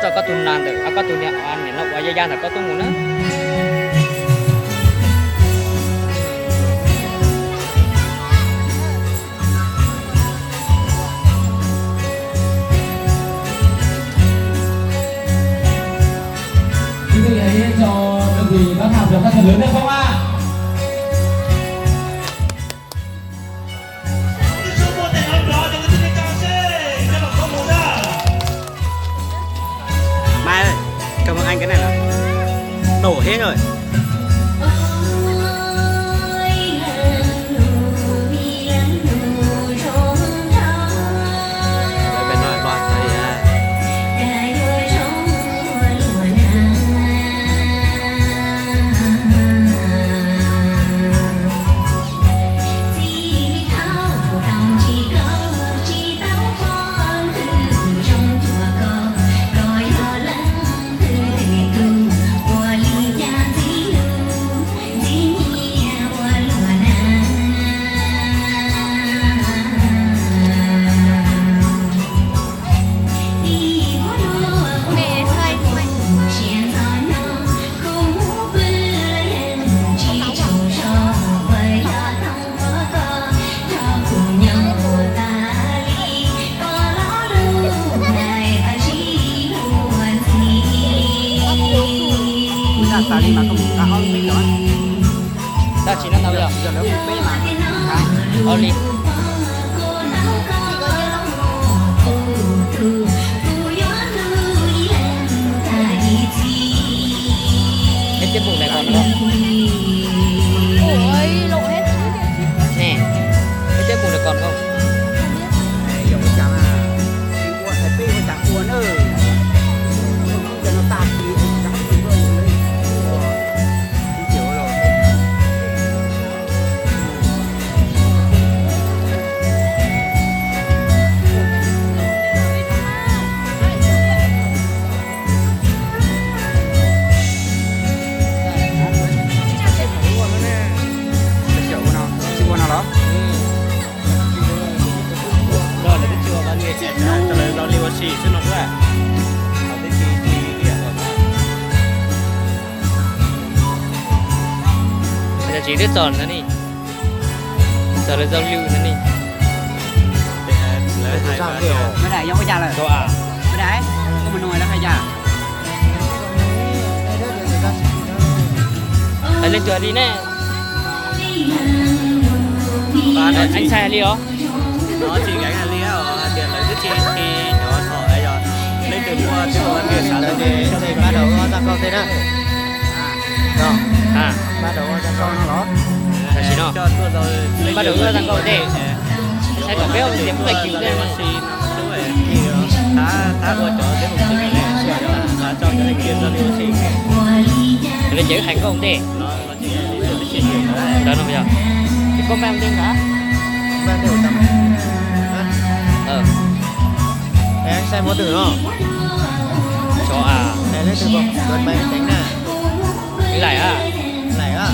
Tso koj tus nas ntawm, koj tus niam no ua ya ya ntawm koj tuaj mus na. Chúng tôi hãy cho đơn vị đón học được các thành lớn được không ạ? Mai ơi, cảm ơn anh cái này là nổ hết rồi. Dab tsi no tau yog? Ua li. Peb teb mus ntawm ko no. Ne, peb teb mus ntawm ko no. Tsis ua no los? Lawv tsis ua li ua si xwb no xwb. Tsis twb txog ntawd ne, txog lawv zau lwj ntawd ne. Lawv hais ua cas lawm? Lawv hais ua cas? Hais leej twg hais li ne? Ntxhais hais li os. Ntxhais hais li os, hais tias lawv twb tsis, tsis cov thaum yog leej twg muaj twb ua tias xav tau ces coj li pab rau ua tag nkauj tej na. Pab rau ua tag nkauj no los? Tam sim no pab rau ua tag nkauj tej. Saib kom peb ua tias muaj leej twg tej. Lawv ces wb hais nkauj tej. Ntawd no yog, ces koj npaj ntej ntag. Saib muab twg no. Cov a, leej twg, laiv a, laiv a.